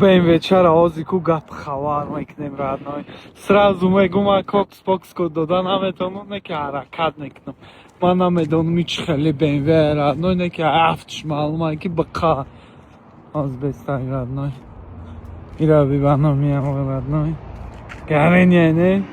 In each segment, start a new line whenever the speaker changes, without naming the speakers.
БМВ чара ҳози ку гап хабар мекунем, родной. Сразу мегум, ман кокс покс ко дода наметавонам, не ки ҳаракат мекунам. Ман намедонам ич хеле БМВ, родной, не ки ҳафтш маълума ки биқа. Ҳоз бестай, родной. Ира бибаномиям, родной. Гарения, не?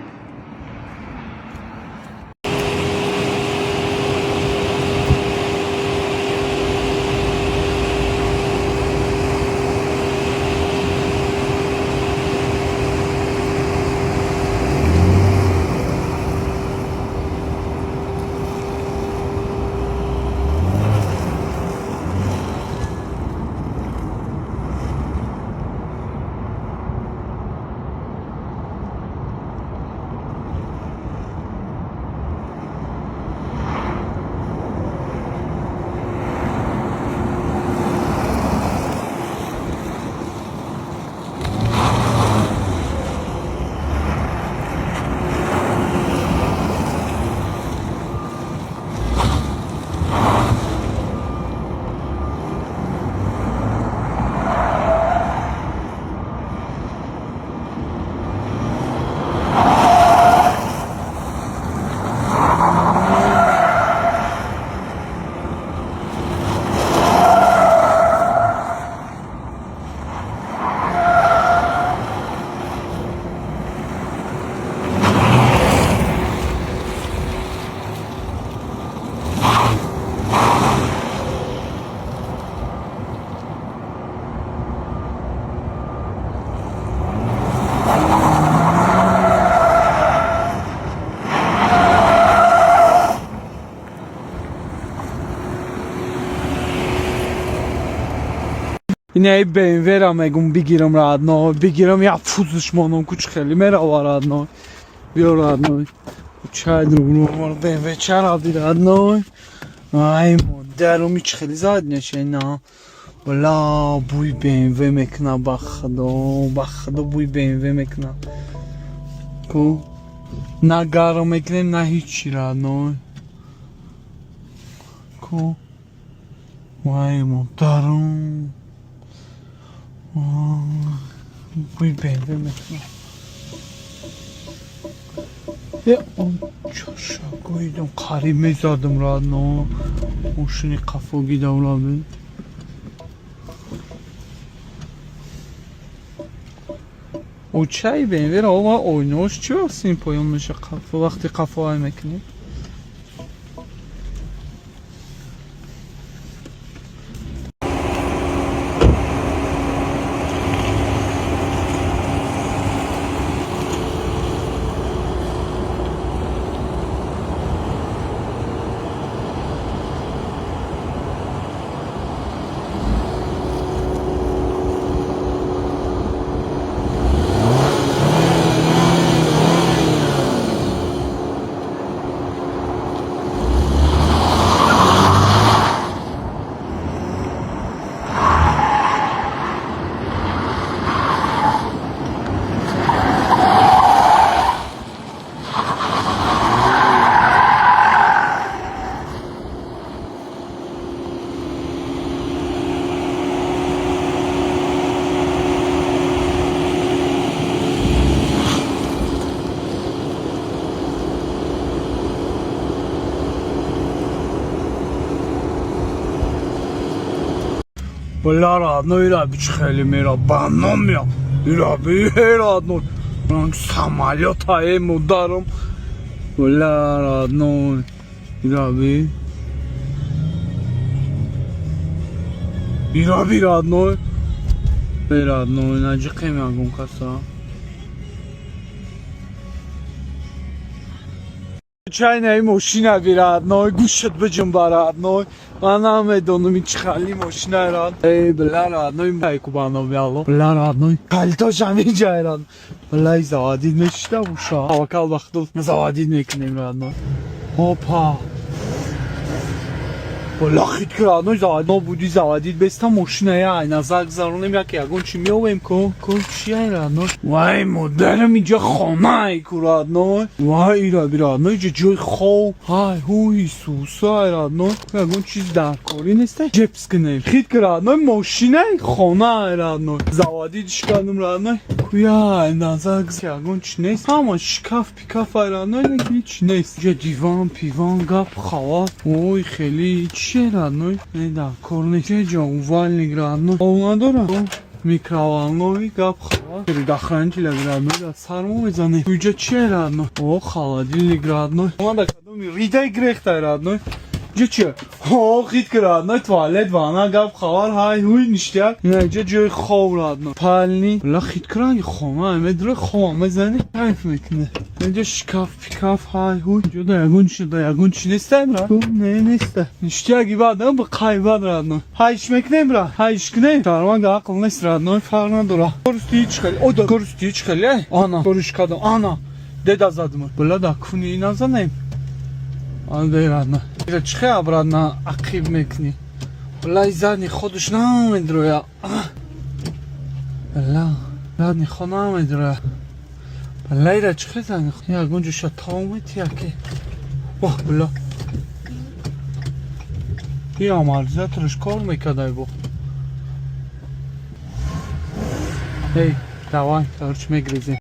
Инаи БМВ-ра мегум бигирам, родной, бигирам, як фузш монам ку, чӣ хеле мерава, родной. Биё, родной. Чай друг БМВ чара би, родной. Ай, модарум, ич хеле задняше на. Вала, бӯи БМВ мекуна, ба худо, ба худо, бӯи БМВ мекуна. Ку на гарм мекунем, на ҳичи, родной. Ку вай, модарум. Бӯи БМВ мекунам. Е, он чошагоидам, қариб мезадам, родной. Мошини қафо гидавлаби. Очаи БМВ-ро ова ойнош чӣ вақт син поён меша қафо, вақти қафо ай мекунӣ? Бля, родной, ира бич хеле мера баном я. Ира би, родной. Самолет ае, модарум. Бля, родной. Ира би. Ира би, родной. Родной, наҷиқем ягон каса. Чайнаи мошина би, родной, гӯшат биҷунба, родной. Ман намедонам ин чӣ хали мошина, родной. Эй, бля, родной, айкубаном ялло. Бля, родной. Калтошам инҷай, родной. Бля, заводить мешида буша. Таваккал ба худо, заводить мекунем, родной. Опа. Бала, хит ки, родной, нобуди заводить беста мошина я назар гузаронем, яке ягон чи меовем ко ко чи ай, родной. Вай, модарам, иҷа хонае ку, родной. Вай, ира би, родной, иҷа ҷои хов. Ҳай ҳуй, сусай, родной, ягон чиз даркорӣ неста, ҷепс кунем. Хит ки, родной, мошинай хонае, родной, заводить ш кардам, родной. Куяй назар ягон чи нест, ҳама шкаф пикаф ай, родной, ҳеч нест. Иҷа диван пиван, гап хават. Ой, хеле чие, родной, не даркор нест. Че ҷо умывальник, родной, ов надора, микроволновый, гап хават, предохранитель, родной, да сармо мезане. Иҷа чие, родной? О, холодильник, родной, омада кадоми ридаи грехтай, родной. Иҷа чие? О, хит ки, родной, туалет, ванна, гап хабар, ҳай ҳуй, ништяк. Ина иҷа ҷои хов, родной, спальни. Ла, хит ки, хона медура, хова мезани, кайф мекуне. Инҷа шкаф пикаф, ҳай ҳуй. Инҷо да ягон чи, да ягон чи нестай, бра? Не, неста, ништяк. Бад ба қай бад, родной, ҳайш мекунем, бра, ҳайш кунем. Шарманга ақл нест, родной, фарқ надора. Корусти ҳеч хеле о да корусти ҳеч хеле ана кориш кардам, ана деда задм. Била, да куни назанем. Ана, родной, ира чӣ хел обратно ақиб мекунӣ? Била, задний ходаш намедроя. Била, задний ход намедроя. Била, ира чӣ хел задний ход? Ягон ҷоша таомети яке. Оҳ, била, и амортизатораш кор мекардай бо. Эй, давай, короче, мегрезем.